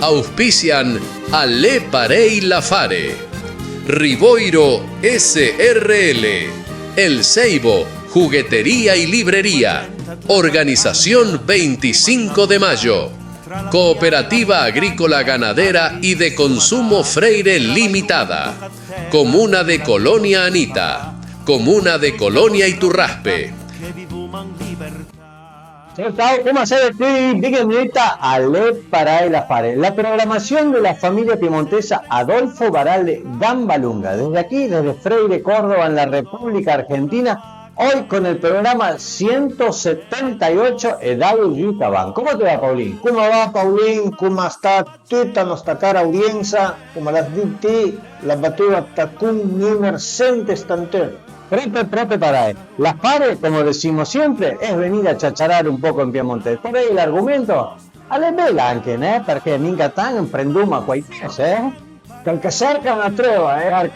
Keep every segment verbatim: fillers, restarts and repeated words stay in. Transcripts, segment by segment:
Auspician A l'é parèj l'affare. Rivoiro S R L, El Seibo, juguetería y librería. Organización veinticinco de Mayo. Cooperativa Agrícola Ganadera y de Consumo Freire Limitada. Comuna de Colonia Anita. Comuna de Colonia Iturraspe. Ciao, ciao, coma state tuti? Benvenuti a A l'é parèj l'affare, la programación de la familia piemontesa Adolfo Barale Gambalunga. Desde aquí, desde Freire, Córdoba, en la República Argentina, hoy con el programa ciento setenta y ocho e dai giù che a van. Come te va, Paulin? Come va, Paulin? Come sta tutta nostra cara audiensa? Come l'has dit ti, la batuda tacun numer cent e setantotto. Prope, prope parèj. L'affare, come decimos siempre, es venir a chachar un poco en piemontese. Por ahí el argumento, a l'é bela anche, né? Perché minga tant prendoma quaicosa, eh? Chel ch'a serca na tröva, eh? Chel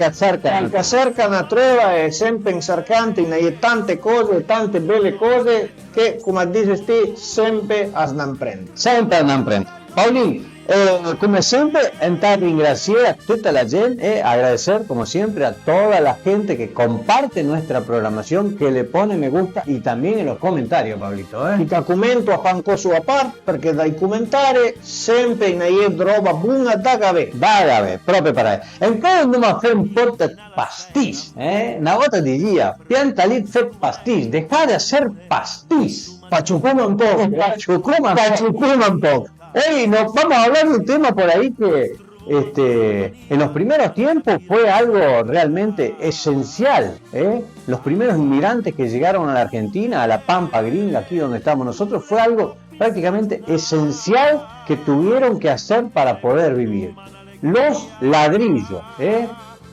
ch'a serca na tröva, e sempe en sercant a-i na-i é tante cose, tante bele cose che, coma dises ti, sempe as n'amprend. Sempe as n'amprend. Paulin, eh, come sempre, ëntà ringrasié a tutta la gent e agradecer, como siempre, a toda la gente que comparte nuestra programación, que le pone me gusta y también en los comentarios, Pablito, eh. Chi ch'a comento a fa un coso a part, perché dai comentare sempe a-i na-i é d'ròba bon-a da gavé. Da gavé, prope parèj. E ancora andoma a fé un pò dë pastís, eh? Na vòta a disìa, pianta lì fé pastís, deja de hacer pastís. Paciucoma un pòch, eh? Paciucoma un pòch. Paciucoma un pòch. Ey, nos vamos a hablar de un tema por ahí que, este, en los primeros tiempos fue algo realmente esencial, ¿eh? Los primeros inmigrantes que llegaron a la Argentina, a la Pampa Gringa, aquí donde estamos nosotros, fue algo prácticamente esencial que tuvieron que hacer para poder vivir. Los ladrillos, ¿eh?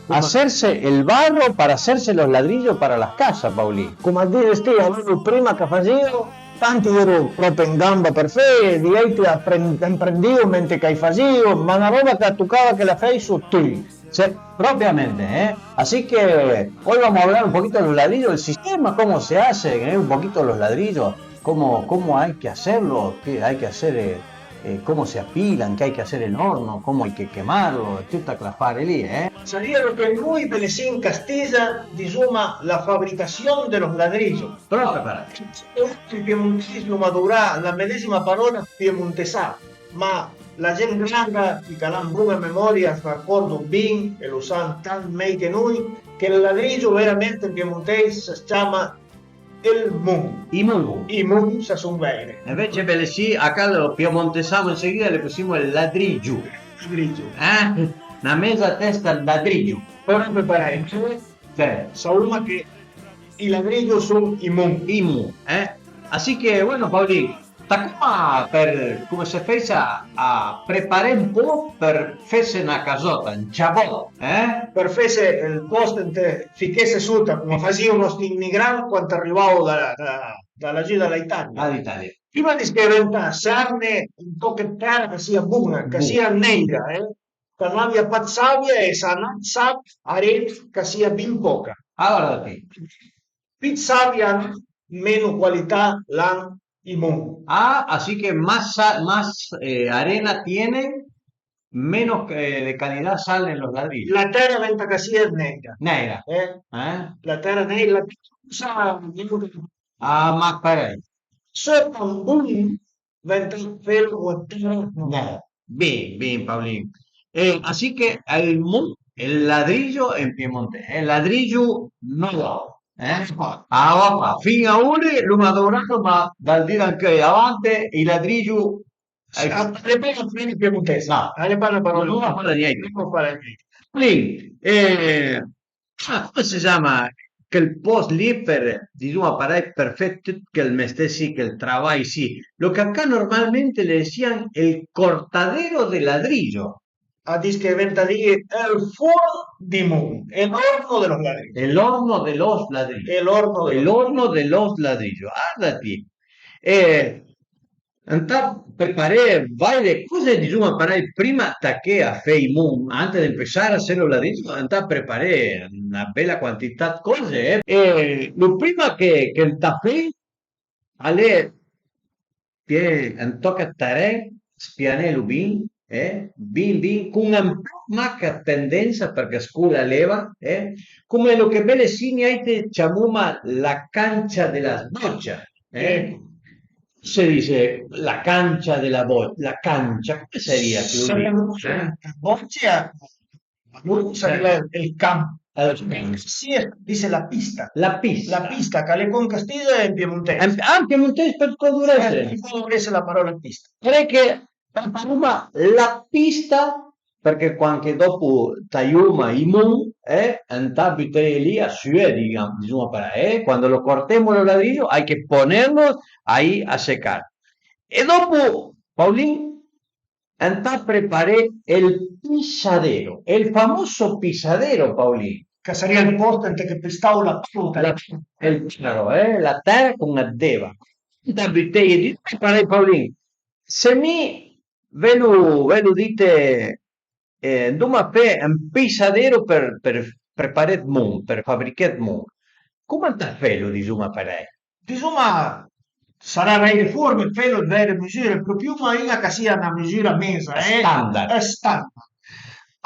Hacerse el barro para hacerse los ladrillos para las casas, Paulín. Coma dises ti, alura, prima ch'a fasìo, tanti a j'ero pròpi an gamba për fé, e di àutri a pren-, a amprendìo mentre ch'a-j fasìo, ma na ròba ch'a tucava chela fèisso tuti. Sì, propriamente, eh. Así que hoy vamos a hablar un poquito de los ladrillos, el sistema, cómo se hace, eh, un poquito los ladrillos, cómo, cómo hay que hacerlo, qué hay que hacer, eh, eh, cómo se apilan, qué hay que hacer el horno, cómo hay que quemarlo, e tüta quela fare lì, eh. Sarìa che noi belessì an Castisa disoma la fabricazion de los ladrijo. Pròpi parèj. Tuti i piemontesi l'oma dovrà la medesima paròla piemontesà, ma la gent granda, chi ch'a l'han bon-a memòria, as arcòrdo bin, e lo san tant mej che noi, che ël ladrijo veramente an piemontèis as ciama ël mon. I mon. I mon s'a son vèire. Invece belessì, a ca lo piemontesamo an seguida, le pusimo ël ladrijo. Ladrijo. Eh? Na meza testa ël ladrijo. Però me parèj. Sì. Savoma che i ladrijo son i mon. I mon, eh? Así que, bueno, Paulin, tacoma për, come se fèissa, a preparé un pò për fesse na casòta, un ciabòt, eh? Për fesse ël pòst ëndua fichesse sota, coma a fasìo ij nòstri imigrant quand a rivavo da, da, da lagiù da l'Italia. Da l'Italia. Prima disìe venta sarne un tòch ëd tèra ch'a sia bon-a, ch'a sia nèira, eh? Ch'a n'abia pa ëd savia, e s'a n'ha ëd savia, arena ch'a sia bin pòcha. Alora ti. Pi ëd savia, meno qualità l'han ij mon. Ah, así que más sa-, más, eh, arena tienen, menos, eh, de calidad salen los ladrillos. La tèra venta ch'a sia nèira. Nèira. Eh? Eh? La tèra nèira, la tèra rossa, meno che... Ah, ma parèj. Sota un bon venta felo con tèra. Eh, bin, bin, Paulin. Eh, así que ël mon, ël ladrijo an piemontèis, eh, ladrijo no va, eh? Ah, va pa. Fin a ora l'oma dovrà, ma dal dì d'ancheuj avanti, ij ladrijo, eh, a l'é pa ën piemontèis. No. A l'é pa na paròla. No, no, no, niente. No, no, niente. Paulin, eh, Ah, come se ciama chel pòst lì për, disoma parèj, për fé tut chel mestì sì, chel travaj sì? Lo che a ca normalmente le decían el cortadero de ladrillo. A dis che venta dì el forn di mon, el horno de los ladrillos. El horno de los ladrillos. El horno de los... El horno de los ladrillos. Arda ti. Eh, Ëntà preparé vaire coze, disoma parèj, prima taché a fé ij mon, antes de empezar a hacer los ladrillos, ëntà preparé na bela quantità ëd coze, eh. E lo prima che, che ëntà fé a l'é pijé un tòch ëd teren, spianelo bin, eh, vin, vin, cun un poch mach dë pendensa, përchè scola l'eva, eh, come lo che bele sì, niente, ciamoma la cancia della boccia, eh? Se dice la cancia della bo-, la cancia, come saria più o meno? Boccia, ma non sarebbe il campo. Allora, sì, dice la pista. La pista. La pista, che l'è con castillo e in piemontese. Anche in piemontese per codurese. Eh, perché la parola pista. Creo che preparoma la pista, përchè quand che dopo tajoma i mon, eh, ëntà buteje lì a sué, digam-, disoma parei, eh, quando lo cortemo lo ladrillo, hai che ponerlo ahí a secar. E dopo, Paolin, ëntà preparé el pisadero, el famoso pisadero, Paolin. Che saria il posto ëndua che pistavo la pauta. La, el, però, eh, la tera con ëd eva. Ëntà buteje, disoma parei, Paolin, se mi velu, velu dite, eh, andoma fe un pisadero per, per preparé ëd mon, per fabriché ëd mon. Coma ëntà felo, disoma parei? Disoma, sarà vaire forme, felo ëd vaire misure, proprio, ma una che sia una misura mesa, eh? Standard. È standard.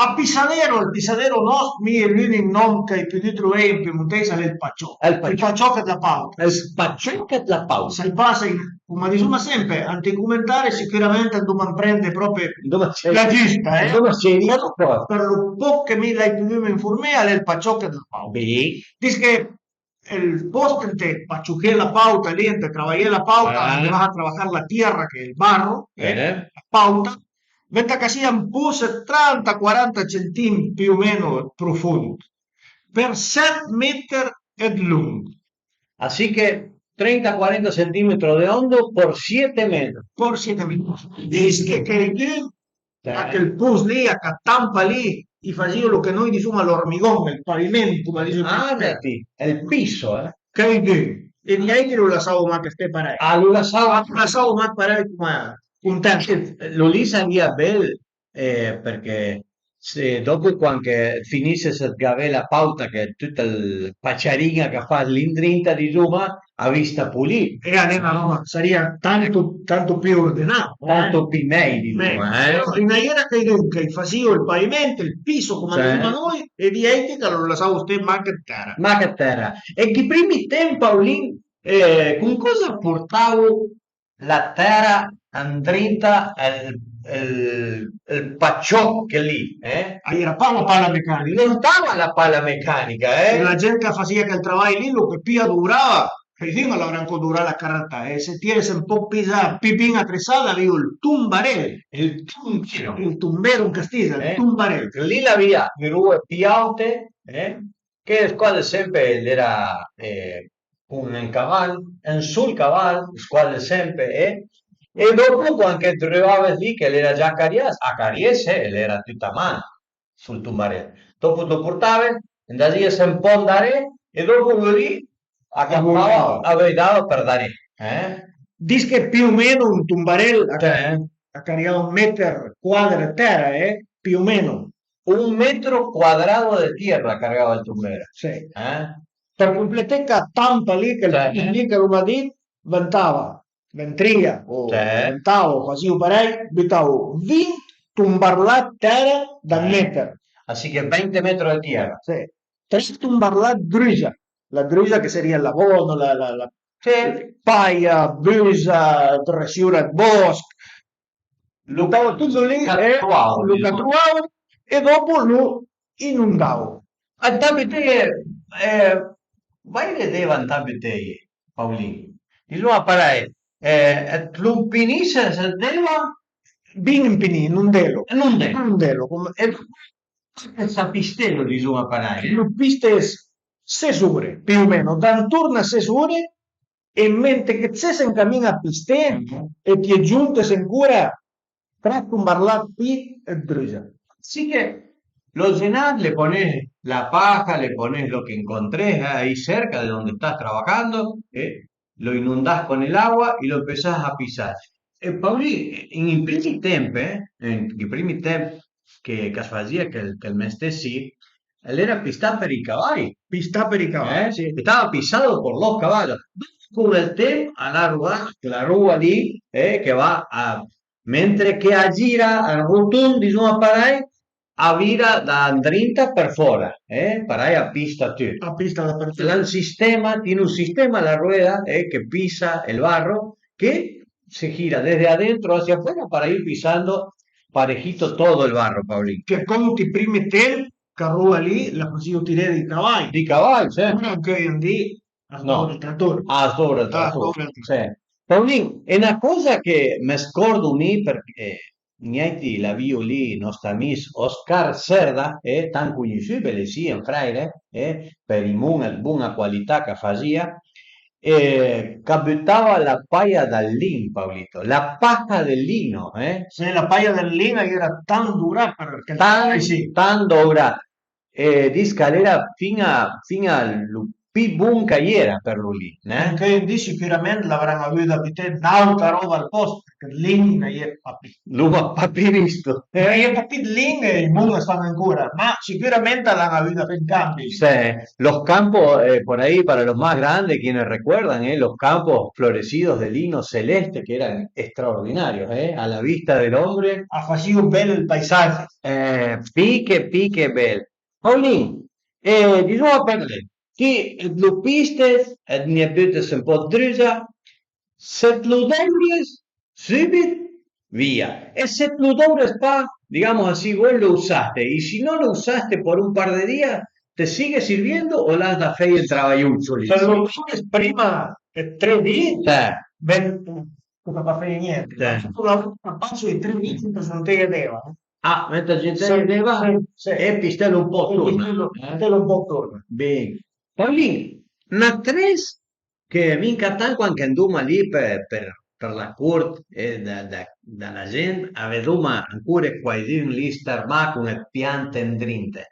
A pisadero, il pisadero nòst, mi l'unic nòm ch'ai pudü truvé in piemontese a l'é ël paciòch. Ël paciòch. Ël paciòch dla pauta. Ël paciòch dla pauta. S'a pasa in, coma disoma sempe, ant ij comentari sicürament andoma prende pròpi la giusta, eh? Andoma seri, però, për lo poch che mi l'ai pudüme informé, a l'é ël paciòch dla pauta. Beh. Dis che ël post ëndua paciuché la pauta lì, ëndua travajé la pauta, eh, ëndua trabajar la tierra, che è il barro, eh, eh, la pauta, venta ch'a sia un post ëd tranta quaranta centim più o meno ëd profund, per set meter ëd long. Así que treinta, cuarenta centímetros de hondo por siete metros. Por siete metros. Dis che quaidün a chel post lì, a chel tamp lì, i fasìo lo che noi disoma l'ormigon, ël paviment, coma a diso. Ah, ël piso, eh. Quaidün. E niente, lo lassavo mach sté parei. Ah, lo lassavo. Ah, lo lassavo mach parei, coma, content. Lo lì sarìa bel, eh, përchè se dopo, quand che finises ëd gavé la pauta, che tüta la paciarin-a ch'a fas lì ëndrinta, disoma, a vista pulì. E a l'é na roba, sarìa tanto, tanto pì ordenà, eh? Tanto pì mei, disoma, eh? Però a-i na j'era quaidün ch'a fasìo ël paviment, ël piso, coma disoma noi, e di àutri ch'a lo lassavo sté mach ëd tera. Mach ëd tera. E chi primi temp, Paolin, eh, con còsa portavo la tera ëndrinta ël, ël, ël paciòch lì, eh? A-i era pa la pala mecanica. Non stava la pala meccanica, eh? E la gent ch'a fasìa chel travaj lì, lo che pì a dovrava, quaidün a l'avrà anca dovrà la carata, e se ti ere un poch pì za-, pì bin atresà, l'avìo ël tombarel. Ël tombero. Ël tombero an castillan, ël tombarel. Lì l'avìa le robe pì àute, eh? Che squase sempe l'era, eh, cun un caval, un sol caval, squase sempe, eh? E dopo, quand che t'arivave lì, che l'era già carià, a cariesse, l'era tüt a man sul tombarel. Dopo t'lo portave, andasìe un po' andaré, e dopo lu lì a campava, a veidava për daré, eh? Dis che più o meno un tombarel a, a cariava un meter quadro ëd tera, eh? Più o meno. Un metro cuadrado de tierra cargaba el tumbero. Sì. Eh? Për completé ca tampa lì, che lì che l'oma dit, ventava, ventrìa, o ventavo, fasìo parei, butavo vint tombarlà ëd tera da un meter. Así que veinte metros de tierra. Sì. Tre tombarlà ëd drüsa. La drüsa che sarìa l'abono, la, la, la paia, busa, dressura ëd bòsch. Lo butavo tüt lì, eh, lo che truvavo e dopo lo inondavo. Ëntà buteje, eh, vaire d'eva ëntà buteje, Paolin? Disoma parei, eh, t'lo ëmpinisse, se deva? Bin ëmpinì, inondelo. Inondelo. Inondelo, come, e sa pistelo, disoma parei. Lo piste ses ore, più o meno, d'antorn a ses ore, e mentre che ses an camin a pisté, e t'ie giuntes ancora tre tombarlà ëd pi ëd drüsa. Así que lo llenas, le pones la paja, le pones lo que encontrés ahí cerca de donde estás trabajando, eh, lo inundás con el agua y lo empezás a pisar. E Paolin, in ij primi temp, eh, in ij primi temp che, ch'a s'fasìa chel, chel mesté sì, a l'era pistà për ij cavaj. Pistà për ij cavaj, eh, sì. Estaba pisado por los caballos. Dopo con el temp a l'ha ruvà la roba lì, eh, che va a mentre che a gira, ël rutund, dizuma parei, a vira da ëndrinta për fora, eh? Parei a pista tüt. A pista dapertüt. L'ha un sistema, a t'na un sistema la rueda, eh, che pisa el barro, che se gira desde adentro hacia afuera para ir pisando parejito todo el barro, Paolin. Che con i primi temp, ch'a rua lì, la fasìu tiré dai cavaj. Dai cavaj, sì. Ora anche ëndì, a sdora ël tratur. A sdora ël tratur. Sì. Paolin, e na coza che më scordu mi, përchè niente, l'avìu lì nòst amis Oscar Serda, eh, tant cugnussù, belessì, un fràire, eh, për i mun ëd bun-a qualità ch'a fasìa, eh, ch'a butava la paja dal lin, Paolito, la paja del lino, eh? Sì, la paja dal lin a-i era tant dovrà për chel. Tant, sì, tant dovrà. E dis ch'a l'era fin-a, fin-a lu pì bon ch'a-i era për lu lì, ne? Anche ëndì sicürament l'avran avüda a büté n'àutra roba al post, përchè ël lin a-i é pa pì. L'uma pa pì vistu. A-i é pa pì ëd lin e i mun a stan ancora, ma sicürament a l'han avüda a fé ën cambi. Sì, los campos, eh, por ahí, para los más grandes, quienes recuerdan, eh, los campos florecidos de lino celeste que eran extraordinarios, eh, a la vista del hombre. A fasìu bel ël paisagi. Eh, pì che, pì che bel. Paulin, e dizuma për ti, ti lu pistes, ne bütes un po ëd drüsa, se lu doures sübit, via. E se lu doures pa, digamos así, vos lo usaste, y si no lo usaste por un par de días, ¿te sigue sirviendo o l'has da feje un travaiuccio lì? Se lu doures prima ëd tre di, eh, ben, a fa pa feje niente. Eh. Ma se lu doures a passo dai tre di, a s'gentìa d'eva, eh. Ah, mentre a s'gentìa d'eva, sì, sì, e pistelu un po' turna. Pistelu, eh? Pistelu un po' turna. Ben. Paulin, na tres che minca tant quand ch'anduma lì për, për, për la cort e da, da, da la gent, a veduma ancora quaidün lì stërmà cun ëd piante ëndrinta.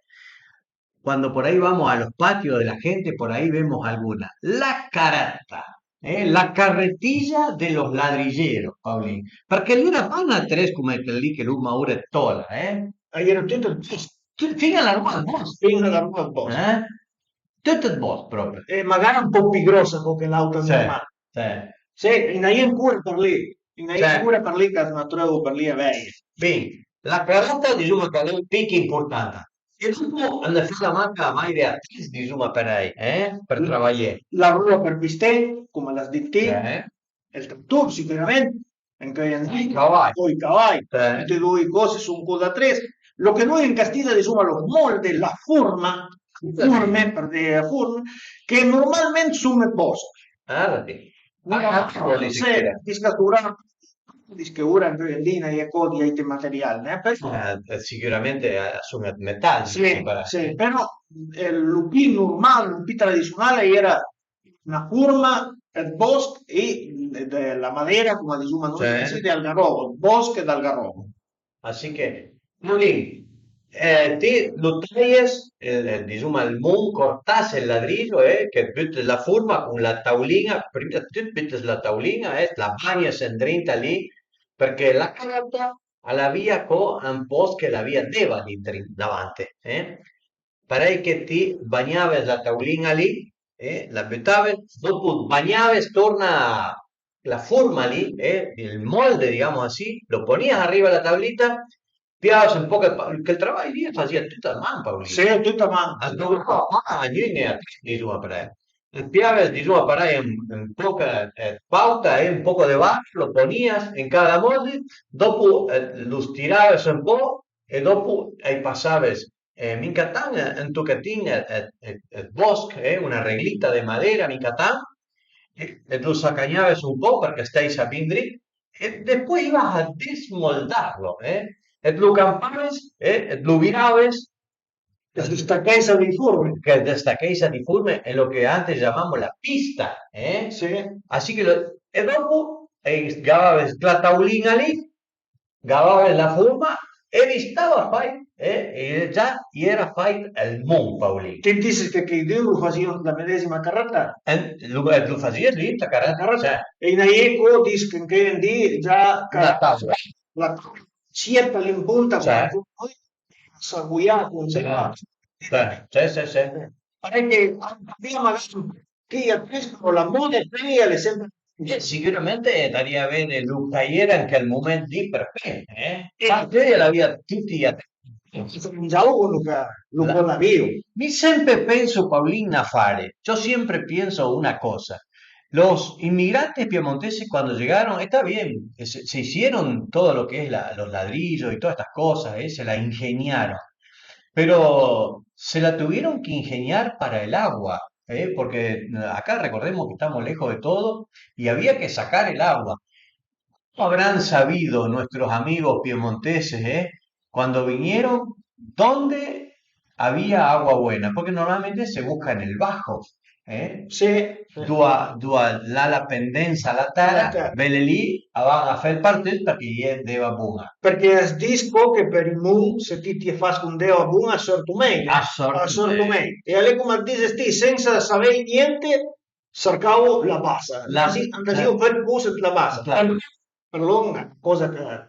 Cuando por ahí vamos a los patios de la gente, por ahí vemos alguna. La carreta, eh, la carretilla de los ladrilleros, Paulin. Përchè l'era pa na tres cume chel lì che l'uma ora ëd tola, eh? A-i era tüt ëd bosch. Tüt, fin-a la roba ëd bosch. Fin-a la roba ëd bosch. Eh? Tüt ëd bosch, pròpi. E magara un po' pì grossa co che l'àuta, sì, normal. Sì. Sì, a-i n'a-i é ancora për lì. A-i n'a-i é ancora për lì ch'a s'na trövu për lì a veje. Bin, la carreta, dizuma ch'a l'é pì che impurtanta. E dopu a-i na fila manca mai de atris, dizuma parei, eh? Për travajé. La rua për pisté, cume l'has dit ti, eh, ël tratur sicürament, anche ëndì, i cavaj, pöi i cavaj, eh, tüte e doi coze a sun co d'atris. Lo che noi an castizà dizuma lo molde, la furma, furme, për dì la furma, che normalment a sun ëd bosch. Ah, va bin. Ah, sì, discatura. Dis che ora anche ëndì a-i é co di àuti material, né? Però, eh, sicürament a sun ëd metal, sì, sì, però, eh, lo pì normal, lo pì tradisional a-i era na furma ëd bosch e, e dë la madera, cume dizuma noi, sì, sì, dël garovo, ëd bosch e dël garovo. Así che, Paulin, eh, ti lu tajes, eh, dizuma ël mun, cortas ël ladrijo, eh, che bütes la furma cun la taulin-a, prima ëd tüt bütes la taulin-a, eh, la bagnes ëndrinta lì, përchè la carreta a l'avìa co un post che l'avìa d'eva lì drin-, davant, eh. Parei che ti bagnaves la taulin-a lì, eh, la bütaves, dopu bagnaves torna la furma lì, eh, il molde, digamos así, lo ponías arriba la tablita, piaves un poco, che ël travaj lì a fasìa tüt a man, Paulin. Sì, tüt a man. A dovra pa gnün, dizuma parei. Piaves, dizuma parei, un, un poco, eh, ëd pauta e un poco de barro, lo ponías en cada molde, dopu, eh, lo stiraves un po' e dopu a-j pasaves, eh, minca tant, un tochetin ëd, ëd, ëd, ëd bosch, eh, una reglita de madera, minca tant, e, e lo sacagnaves un po' përchè a stèissa bin drit, e depui a-j va a desmoldarlo, eh, e lo campaves, eh, e lo viraves. Che a dëstachèissa dij furme. Che a dëstachèissa dij furme, e lo che antes chamavo la pista, eh? Sì. Así che lo, e dopu, eh, gavaves la taulin-a lì, gavaves la furma e a-i stava fàit, eh, e già a-i era fàit ël mun, Paulin. Ti dises che cheidün lo fasìo la medesima carreta? Eh, lo, eh, lo fasìo lì, la carreta, carreta. Cioè. E a-i na-i é co dis che anche ëndì già la taula. La taula. Sièt lì an ponta, sì, cume noi, sagoià cun, sì, sì, sì, sì. Parei che a cambià magari chi a pescano la moda, pöi a l'é sempre Eh, sicuramente t'arìa avede lu ch'a jera an chel moment lì për fé, eh? Parché l'avìa tuti i atresadù. Già lu, lu, lu, Mi siempre penso, Paulín, un afare, yo siempre pienso una cosa. Los inmigrantes piemonteses cuando llegaron, está bien, se, se hicieron todo lo que es la, los ladrillos y todas estas cosas, eh, se la ingeniaron, pero se la tuvieron que ingeniar para el agua, eh, porque acá recordemos que estamos lejos de todo y había que sacar el agua. ¿Cómo habrán sabido nuestros amigos piemonteses, eh, cuando vinieron, dónde había agua buena? Porque normalmente se busca en el bajo, eh? Sì, sì. Dua, dua l'ha la pendensa a la tera, bele lì a van a fé ël partùs përchè a-i é d'eva bun-a. Përchè as dis co che për ij mun, se ti t'ie fas con d'eva bun-a, a sòrto mej, eh? A sòrto mej. E a l'é coma dises ti, sensa savei niente, sërcavo la basa. Andasìo fé ël pos ant la basa. Për lòn, na còsa che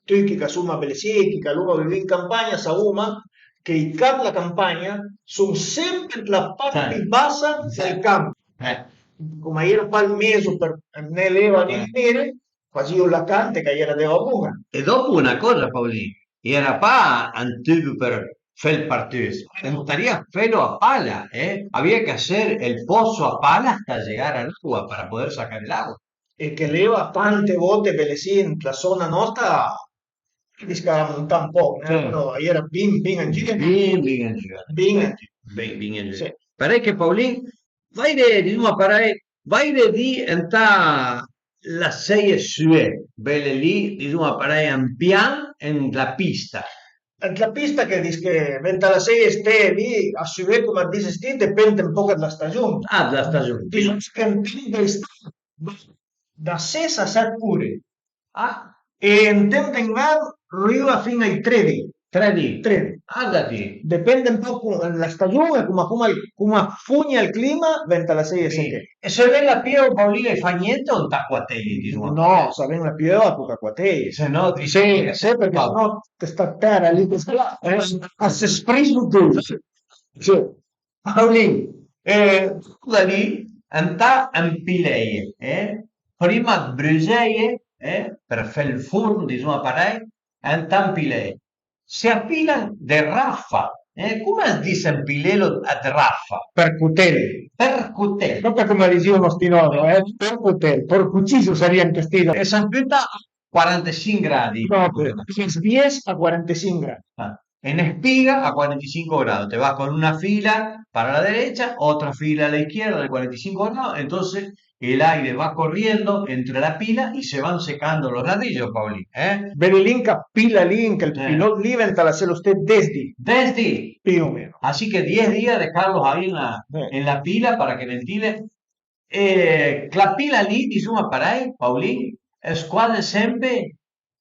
tuti ch'a soma bele sì, chi ch'a l'oma vivì an campagna, savoma che ij ca dla campagna son sempe ant la part pì basa dël camp. Coma a-i era pa ël mezo për né l'eva né ij mire, fasìo la cante ch'a-i era d'eva bun-a. E dòpo na còsa, Paulin, a-i era pa un tub për fé ël partùs, andarìa felo a pala, eh? Había que hacer el pozo a pala hasta llegar al agua para poder sacar el agua. E che l'eva tante vòlte bele sì ant la zòna nòsta, a riscava ëd montà un pòch, eh? Però a-i era bin, bin an gir. Bin, bin an gir. Bin an gir. Bin, bin an gir. Sì. Parèj che, Paulin, vaire, disoma parèj, vaire di ant la seje sué, bele lì, disoma parèj, an pian, ant la pista. Ant la pista che dis che venta la seje sté lì a sué, coma dises ti, depend un pòch dla stagion. Ah, dla stagion. Disoma che an temp d'istà da ses a set ure. Ah. E an temp d'invern riva fin ai tre di. Tre di? Tre di. Arda ti. Depend un pòch la stagion e coma, coma, coma a fugna ël clima, venta la seje sté. E se ven la pieuva, Paulin, a-i fa niente o ant a cuateje, disoma? No, se a ven la pieuva a toca cuateje. Se no, sì, sì, përchè se no të sta tera lì, eh, a se sfrisa tut. Sì. Paulin, eh, da lì ant a ampileje, eh? Prima ëd brusèje, eh, për fé ël forn, disoma parèj, ant a ampileje. Se ampila de rafa, eh? Coma as dis ampilelo ëd rafa? Për cotel. Për cotel. Pròpi coma a disìo nòsti nòno, eh? Për cotel, për cucito a sarìa an castèl. E s'amputa a cuarantesinch gradi. Pròpi, as vies a cuarantesinch gradi. Ah. En espiga a cuarenta y cinco grados, te vas con una fila para la derecha, otra fila a la izquierda de cuarenta y cinco grados, entonces el aire va corriendo entre la pila y se van secando los ladrillos, Paulin, eh? Bele lì ch'a pila lì, an chel pilot lì, venta lasselo sté des di. Des di? Più o meno. Así que diez días dejarlos ahí en la, en la pila para que ventile. E chla pila lì, disoma parèj, Paulin, a-i é cuasi sempe,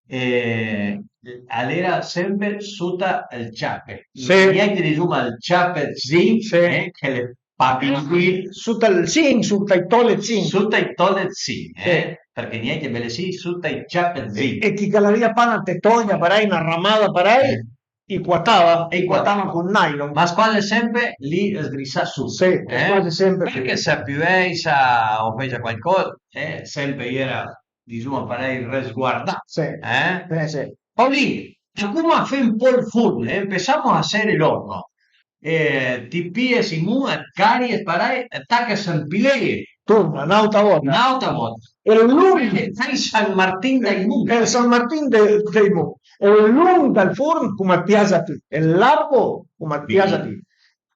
eh, a l'era sempe sota ël ciape. Sì. Niente, disoma, ël ciape ëd zink, sì, eh, che l'é pa bin. Sota ël zink, sota ij tòl ëd zink. Sota ij tòl ëd zink, eh? Sì. Përchè niente, bele sì, sota ij ciape ëd zink. E chi ch'a l'avìa pa na tetògna parèj, na ramada parèj, eh, i cuatava, e i cuatava col nylon. Ma as cuase sempe lì sdrisà su. Sì, eh? Cuase sempe. Përchè se a piuvèissa o a fèissa quaicòsa, eh, sempe i era, disoma parèj, resguardà. Sì. Eh? Eh, sì. Paulin, coma a fé un pò ël forn, eh? Empezamos a hacer el horno. Eh, ti pije, Simon, ëd carie, parèj, e tache a ampileje. Torna, n'àutra vòlta. N'àutra vòlta. E ël lon, eh, fai San Martin dai Mont. Ël San Martin de-, dai Mont. E ël lon dël forn, coma it pias a ti. E largo, coma it pias a ti.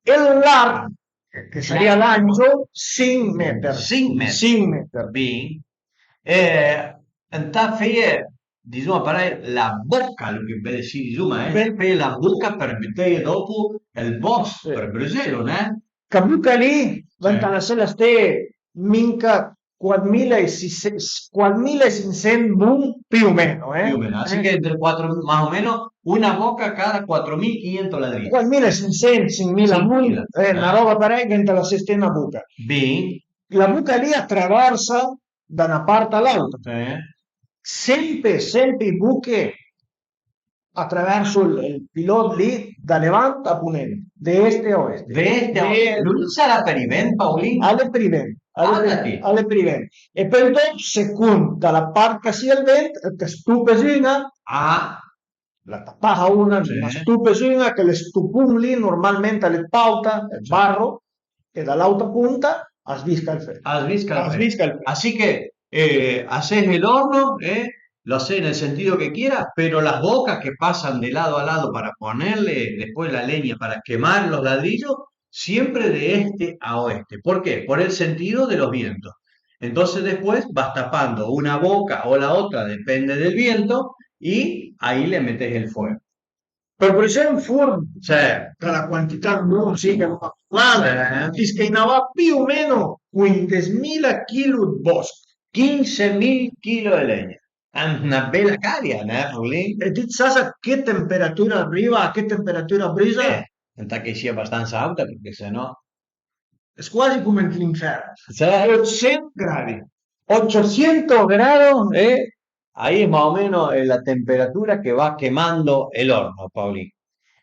E larg, che sarìa l'angio, cinc meter. Cinc meter. Cinc meter. Bin. E ant a feje, disoma parèj, la boca, lu che bele sì, disoma, eh? Bele. Feje la boca për buteje dòpo ël bòsch, sì, për bruselo, né? Ch'a boca lì, sì, venta lassela sté minca cuatmila e siscent, cuatmila e sinchsent mun, più o meno, eh? Più o meno, así que entre cuatro, más o menos, una boca cada cuatro mil quinientos ladrillos. Cuatmila e sinchsent, cinchmila mun, cinchmila, eh, na ròba parèj, venta lassé sté na boca. Bin. La boca lì a traversa da na part a l'àutra. Eh. Sempe, sempe ij boche a traverso ël, ël pilot lì da levant a ponent, de este a oest. De este a oest. Lu sarà për ij vent, Paulin? A l'é për ij vent. Al e, al e pi vent. E pöi dop, second da la part ch'a sia ël vent, të stupes un-a, ah, la tapaha un-a, sì, ma stupes un-a, chel stupon lì normalment al e ëd pauta, ëd barro, e da l'àuta ponta a svisca ël fö. A svisca ël fö. A svisca ël fö. Así que, eh, haces el horno, eh, lo haces en el sentido que quieras, pero las bocas que pasan de lado a lado para ponerle después la leña para quemar los ladrillos, siempre de este a oeste. ¿Por qué? Por el sentido de los vientos. Entonces después vas tapando una boca o la otra, depende del viento, y ahí le metes el fuego. Për brusé un forn, sì, da la quantità ëd mur, sì, che l'uma parlà, eh, i s-ciainava più o meno quindesmila chilo ëd bòsch. Quince mil kg de leña. Una bela caria, eh, Paulin? E ti sas a che temperatura a riva, a che temperatura a brisa? Eh, ëntà ch'a sia bastansa àuta, përchè se no L'é cuasi cume ant l'infern. Sì. Otsent gradi. Otsent gradi, eh? Ahí más o menos es la temperatura que va quemando el horno, Paulin.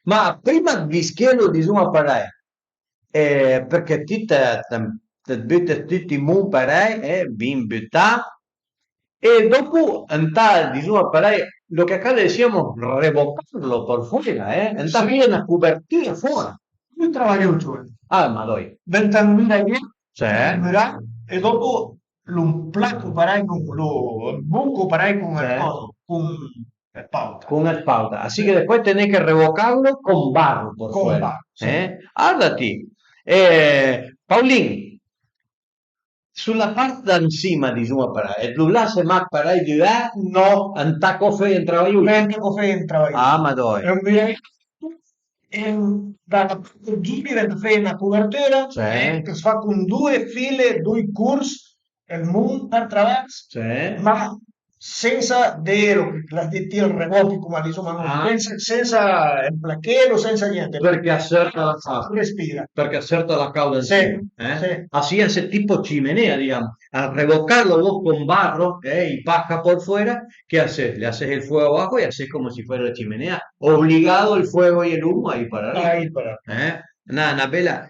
Ma prima ëd vischielu, disoma parei, eh, përchè ti të, të, të butes tuti i mont parei, eh, bin butà, e dopu ëntà, disoma parei, lo che acá diciamo revocarlo por fuera, eh? Ëntà fé na cuvertüra fora. Ël travai a-i völ. Ah, ma dai. Venta muré, sì, murà, e dopu lo placo parei, lo, lo buco parei con, sì, ël coso, con ël pauta. Con ël pauta. Así que después tenés que revocarlo con barro por fuera. Con barro, sì. Eh? Arda ti. Eh, Paulin, Su la part da ansima, disoma parei, e lo lasse mach parei düvert? No, ëntà co feie un travai. Ëntà co feie un travai. Ah, ma dai. E un muré, e da la part ëd giò venta feie na cuvertüra, sì, che as fa con doe file, doi cors, ël mont për travers, sì, ma sensa delo, l'as dit ti, ël revoco, coma disoma nui, ah, sensa, sensa ëmplachelo, sensa niente. Përchè a sërta la cauda. Respira. Përchè a sërta la cauda, sì, ansima, eh? Sì. Así hace tipo chimenea, digamos. Al revocarlo vos con barro, eh, y paja por fuera, ¿qué haces? Le haces el fuego abajo y haces como si fuera la chimenea. Obligado el fuego y el humo a ir para arriba. A ir para arriba. Eh? Na, na bela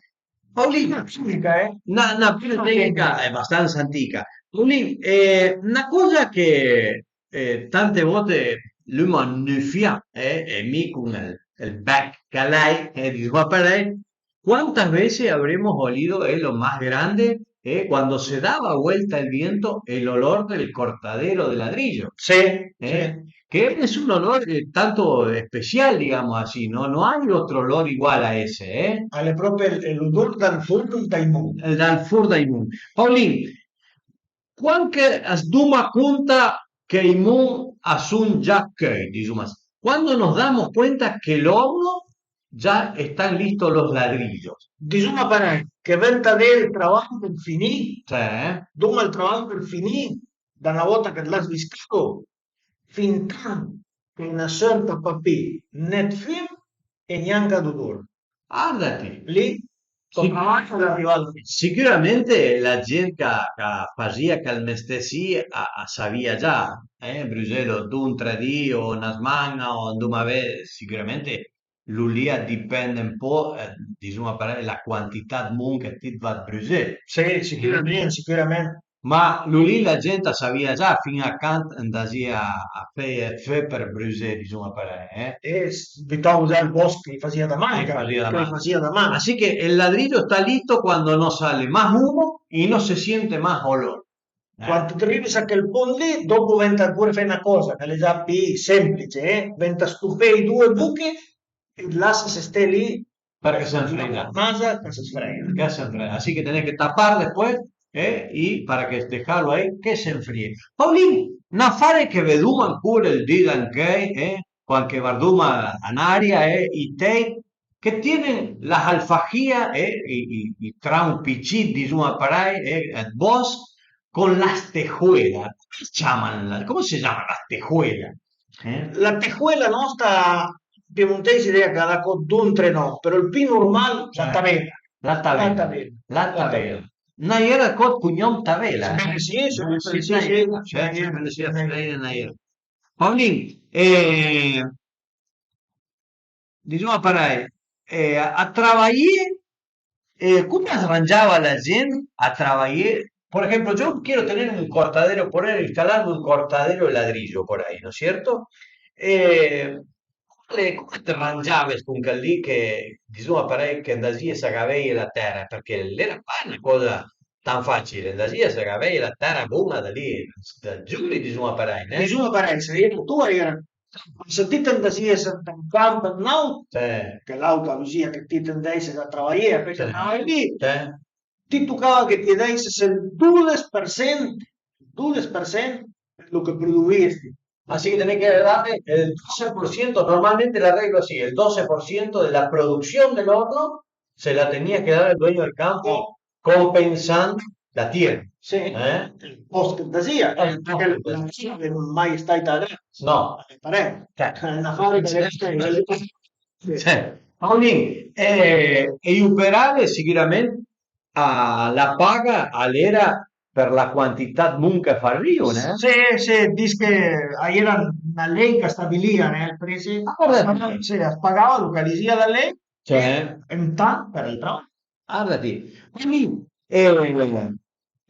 Paulin, na tecnica, eh? Na, na bela tecnica, eh, bastansa antica. Paulin, eh, na coza che, eh, tante volte l'uma ënnufià, eh, e mi con ël, ël bech ch'a l'hai, eh, disoma parei, ¿cuántas veces habremos olido, eh, lo más grande, eh, cuando se daba vuelta el viento, el olor del cortadero de ladrillo? Sì, eh, sì. Che es un olor, eh, tanto especial, digamos así, ¿no? No hay otro olor igual a ese, eh? Al è pròpi ël, l'odor dal forn dai mont. Ël dal forn dai mont. Paulin, quand che as doma conta che i mont a son già ceuj, disoma, cuando nos damos cuenta que el horno ya están listos los ladrillos. Disoma parei, che venta dé ël travai për finì, sì, eh? Doma ël travai për finì, da na vòta che l'has viscalo, fintant che a-i na sërta pa pì né ëd fum e gnanca d'odor. Arda ti. Lì, sic-, travai al e arivà. Sicüramente la gent ch'a, ch'a fasìa chel mestì sì a, a savìa già, eh, bruselo dun tre di o na sman-a o andoma ve-, sicüramente lu lì a dipend un po', eh, disoma parei, la cuantità ëd mont che ti it vas brusé. Sì, sicürament, sicürament. Ma lu lì la gent a savìa già fin-a quand andasìa a feie ëd fö për brusé, disoma parei, eh? E s-, butavo già ël bòsch, i fasìa da man, i fasìa da man. Fasìa da man. Así que el ladrillo está listo cuando no sale más humo y no se siente más olor. Eh. Quand it rive a chel pont lì, dopu venta pure fé na coza ch'al e già pì semplice, eh? Venta stopé i doe boche e lassese sté lì. Para que se enfríe. Masa que se enfríe. Que se enfríe. Así que tenés que tapar después, eh, y para que dejarlo ahí que se enfríe. Paulin, un afare che vedoma ancora ël dì d'ancheuj, eh, quand che vardoma an aria, eh, i tei che tienen las alfajillas, eh, i, i, i tram pì cit, disoma parei, eh, ëd bòsch, con las tejuelas. Come se llaman la-, cómo se llaman las tejuelas? Eh? La tejuela nòsta, piemontesi, i diria ch'a l'ha co dun tre nòm, però ël pì normal, la tavela. La tavela. La tavela. La tavela. N'a-i era co ëd cognòm Tavela, eh? Sì, sì, sì, sì, sì, sì. Paulin, eh, disoma parei, eh, a travajé, eh, come as rangiava la gent a travajé Por ejemplo, yo quiero tener un cortadero, por ejemplo, instalarme un cortadero de ladrillo por ahí, ¿no es cierto? Eh, come, come te rangiaves con quel lì che, disoma parei, che andasìes a gaveje la tera? Perché l'era pa na cosa tan facile, andasìes a gaveje la tera bun-a da lì, da giù lì, disoma parei, né? Disoma parei, se l'era tu, a l'era, se ti t'andasìes ant un camp ant n'aut, sì, che l'aut a vësìa che ti t'andeisses a travajé, perché sì, andave lì, sì, ti tucava che ti deisses ël dudes për sent, dudes për sent dë lo che produìesti. Así que tenés que darle el doce por ciento, normalmente el arreglo así, el doce por ciento de la producción del horno se la tenía que dar al dueño del campo, compensando la tierra. Sì, eh? Ël pòst che andasìa, eh, perché la tera l'era mai stàita. No. Parei. Cioè, l'è un afare che sì. Sì. Paolin, eh, e i operare sicürament a la paga a l'era për la quantità dë mont ch'a fasìo, né? Sì, sì, dis che a l'era na lei ch'a stabilìa, né, ël presi. Ah, guarda. Sì, as pagava lo ch'a disìa la lei, cioè, e un tant për ël travaj. Guarda ti. Quindi, eh,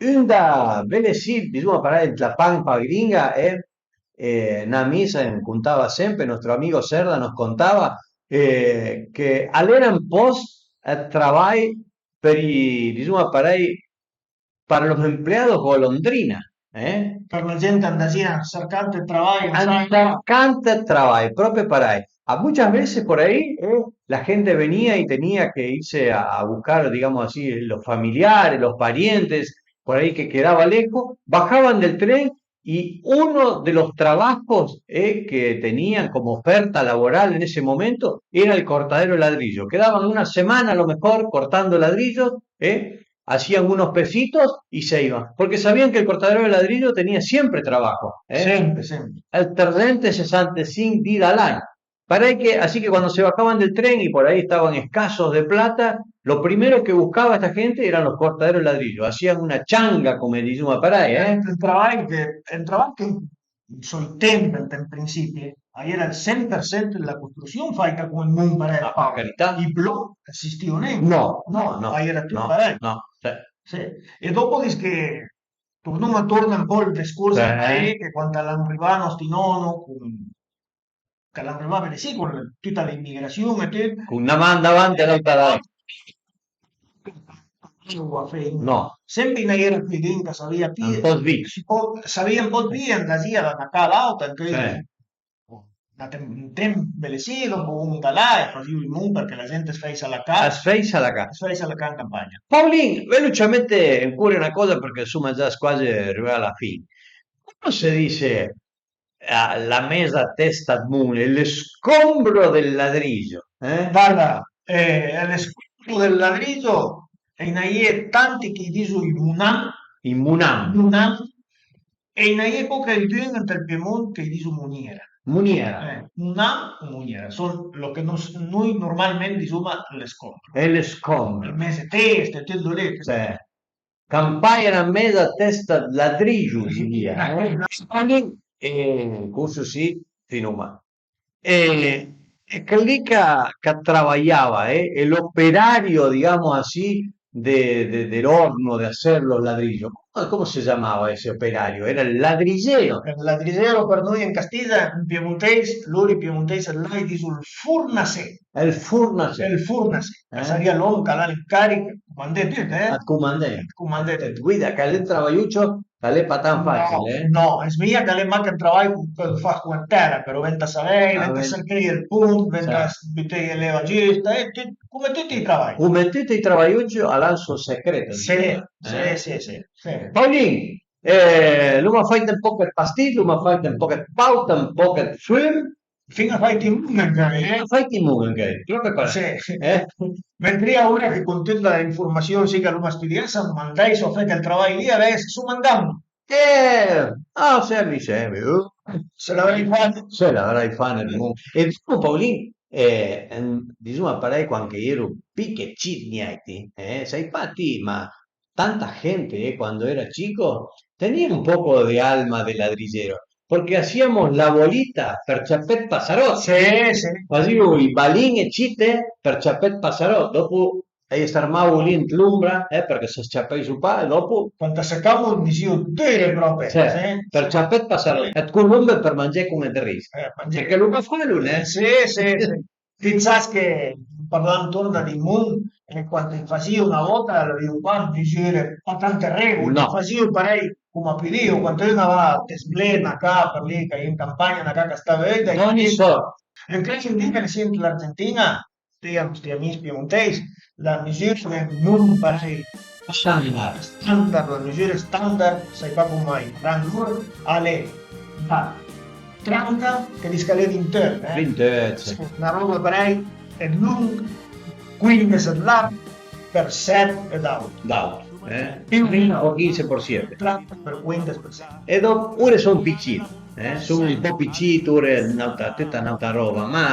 un da, bene sì, disoma parei, la panpa gringa e, eh, n'amis a contava sempre, il nostro amico Serra nos contava, eh, che a l'era un pòst dë travaj për i, disoma parei, për los empleados golondrina, eh? Për la gent andasìa cercant dë travaj, cercant dë travaj, pròpi parei. A muchas veces por ahí, eh, la gente venía y tenía que irse a, a buscar, digamos así, los familiares, los parientes, por ahí que quedaba lejos, bajaban del tren y uno de los trabajos, eh, que tenían como oferta laboral en ese momento era el cortadero de ladrillo. Quedaban una semana a lo mejor cortando ladrillos, eh, hacían unos pesitos y se iban, porque sabían que el cortadero de ladrillo tenía siempre trabajo, eh. Sempre, sempre. El tresentosessantasinch di da l'an. Parece que, así que cuando se bajaban del tren y por ahí estaban escasos de plata, lo primero que buscaba esta gente eran los cortaderos de ladrillo, hacían una changa, come disoma parei, eh? Ël travaj che, ël travaj che sul temp, ant ël prinsipi, a l'era ël sent për sent dë la costrusiun fàita cun ël mont parei. Ah, për carità. I blò a esistìo nen. No, no, no, a l'era tut parei. No, sì. Sì. E dopo dis che turnoma torna un po' ël discors, sì, che quand a l'han rivà nòsti nono cun ch'a l'han rivà, bene sì, cun tuta l'immigrasiun e tut. Cun na man davanti e l'auta darera. No. Sempre a-i na era pi gent ch'a savìa pi, un po' dë vij. Si po-, savìa un po' dë vij, andasìa da na ca a l'auta, anche sì. Na tem-, un temp, bele sì, dopo un da là e fasìo ël mont përchè la gent as fèissa la ca. As fèissa la ca. As fèissa la ca an campagna. Paolin, velocemente ancora una cosa përchè soma già squasi rivà a la fin. Come se dice a la meza testa dë mont, l'escombro del ladrijo, eh? Varda, eh, l'escombro del ladrijo, a-i na-i é tanti ch'i diso i munam. I munam. Munam, e a-i na-i é co quaidun ant ël Piemont ch'i diso muniera. Muniera. Eh, munam o muniera, son lo che nos-, noi normalment disoma l'escombro. E l'escombro. Ël meza testa, tut lì. Sì. Campaje na meza testa dë ladrijo, disìa, eh? E cussì finoma. E, e chel lì ch'a, ch'a travajava, eh, e l'operario, digamos así, de, de, del horno de hacer los ladrillos. ¿Cómo, cómo se llamaba ese operario? Era el ladrillero. Ël ladrillero për noi an castisa, an piemontèis, lori piemontèis dë là a-j diso ël furnasé. Ël furnasé. Ël furnasé. Eh? A sarìa l'om ch'a l'ha l'incarich dë cumandé tut, eh? Dë cumandé. Dë cumandé tut. Dë guidé, chel travaiuccio ch'a l'é pa tant fàcil, eh? No, a s'vëdìa ch'a l'é mach un travaj ch'a s'fas cun tèra, però venta savèj, venta cerché ël pont, venta buteje l'eva giusta, e tut, come tuti ij travaj. Come tuti ij travaiuccio a l'ha ël so secret, sì, eh? Sì, sì, sì, sì. Paolin, eh, l'oma fàit un pòch dë pastis, l'oma fàit un pòch dë pàuta, un pòch dë fum, Fin-a fàit ij mong anche, eh? Fàit ij mong anche, pròpi parei. Sì. Eh? Vëdrìa ora che cun tuta l'informasiun sì ch'a l'oma stüdià, s'an mandèissa a fé chel travaj lì, a vëdde se s'o mandammo. Eh, ah, se mi, se mi, uh. Se l'avrai fane. Se l'avrai fane, dizuma. E dizuma, Paolin, eh, em, dizuma parei, quand che j'ero pì che cit niente, eh, sai pa ti, ma tanta gente, eh, cuando era chico, tenía un poco de alma de ladrillero, porque hacíamos la bolita për ciapé dë pasaròt. Sì, sì. Fasìo ij balin e cite për ciapé dë pasaròt. Dopo a-i sërmavo lì ant l'ombra, eh, përchè së s-ciapèisso pa, e dòpo. Quand a secavo, a-j misivo dure pròpi, sì, eh, për ciapé e pasé. E col ombre për mangé con ëd ris. Eh, mangé. Përchè lo fa, lo, eh? Sì, sì, sì. Ti sas che, parlant torna di mont, eh, quand a-j fasìo na vòta, a-i avìo pa misure, pa tante regole, no. A-j fasìo parèj com a pudìo, quand un a va a sblé na ca, për lì, ch'a-i é an campagna, na ca ch'a sta veuda, ogni sòrt. E anche se dise che ant l'Argentin-a, sti, sti amis piemontèis, la misura a ven non parèj. Standard. Standard, la misura standard, sai pa com mai, però lor a l'é da tranta, che dis ch'a l'é vinteut, eh? Vinteut, sì. Na ròba parèj, ëd long, quindes ëd larg, për set ëd àut. D'àut, eh? Più o meno. O quince por siete. Tranta për quindes për set. E dòp, ora son pi cit, eh? Son un pò pi cit, ora l'é n'àutra, tüta n'àutra ròba, ma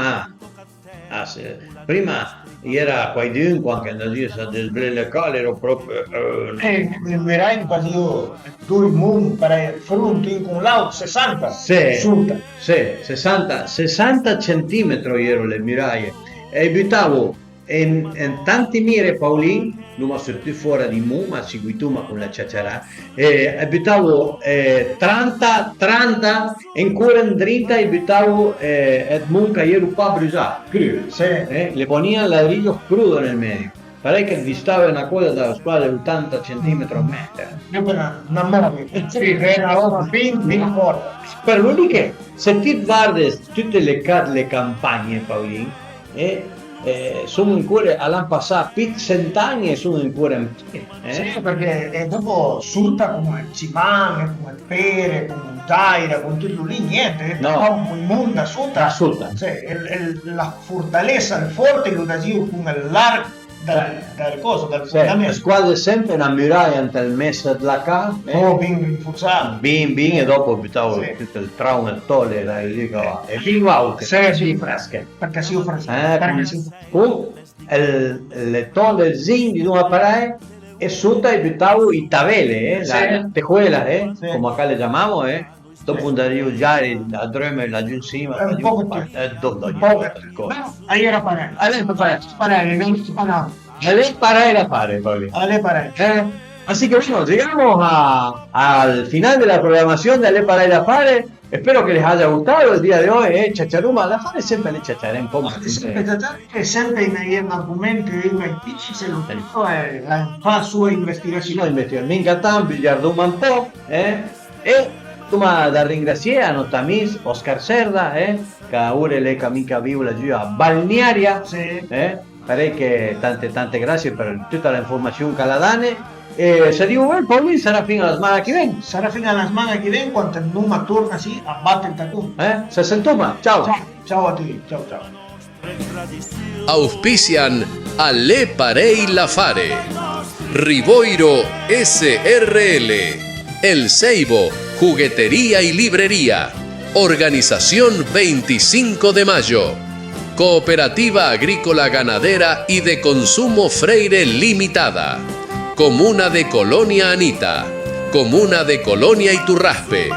Ah, sì. Prima a-i era quaidun, quand ch'a andava giù a sblé le ca, a l'era pròpi, eh, eh, i mirai a fasìo doi mont parèj, front un con l'àut, sessanta. Sì, sota. Sì, sessanta, sessanta centimetri a-i era le muraje. E a-j butavo an, an tanti mire, Paolin, l'oma surtù fòra di mont, ma seguitoma con la ciaciarà. E, e butavo, eh, tranta, tranta, e ancora andrinta e butavo, eh, ëd mont ch'a-i era pa brusà, cru. Sì. Eh, le ponìa ël ladriggio crudo nel medio. Parèj ch'al distava na còsa da quasi otanta centimetri, un mèter. Pròpi na, na mòbile. Sì, che a l'é na ròba fin, fin fòrta. Për lòn lì che, se ti vardes tute le ca d'le campagne, Paolin, e, e son ancora, a l'han pasà pi ëd sent ani e son ancora an pie, eh? Sì, përchè, e dòpo sota, com ël Ciman, com ël Pere, com ël Daira, con tut lòn lì, gnente, eh, no. Ël mont da sota. Da sota. Sì, e, e la fortalessa, ël fòrt, lo dasìo con ël larg dal, dal còso, dal fondament. Sì, quasi sempe na muraja ant ël mes dla ca, eh? Oh, bin rinforzà. Bin, bin, e dòpo butavo tut ël tron ëd tòle, dai, lì, che va. E bin àute, sì, sì, frësche. Përchè a sio frësche. Eh, përchè a sio frësche. Con ël, le tòle, ël zinc, disoma parèj, e sota a-j butavo ij tavele, eh, la tejuela, eh, sì, com ca le ciamavo, eh. Dòpo andarìo già a dreume lagiù an sima, un pò ëd tut. Eh, do, do, un pò ëd tut. A-i era parèj. A l'é parèj, parèj, parèj. A l'é parèj da fare, Paolin. A l'é parèj. Eh? Así que bueno, llegamos a, al final de la programación de A l'é parèj da fare. Espero que les haya gustado el día de hoy, eh, ciaciaroma, da fare sempre le ciaciare un pò. Ma sempre ciaciare, e sempre a-i na-, a-i na-, un argoment che un a-j pise, se lo trova, eh, fa la soa investigasion. Investigasion, minga tant, bugiardoma un pò, eh? E coma da ringrasié a nòst amis Oscar Cerda, eh, ch'a ora l'é camin ch'a viv lagiù a Balnearia, sì, eh, parèj che tante, tante grasie për tuta la informasion ch'a l'ha dane. E se Dio vol, Paolin, sarà fin a la smana ch'i ven. Sarà fin a la smana ch'i ven, quand l'oma torna sì a bate ël tacon. Eh? Se sentoma, ciao. Ciao, ciao a tuti, ciao, ciao. Auspician A l'é parèj da fare. Rivoiro S R L, El Ceibo, juguetería y librería. Organización veinticinco de Mayo. Cooperativa Agrícola Ganadera y de Consumo Freire Limitada. Comuna de Colonia Anita. Comuna de Colonia Iturraspe.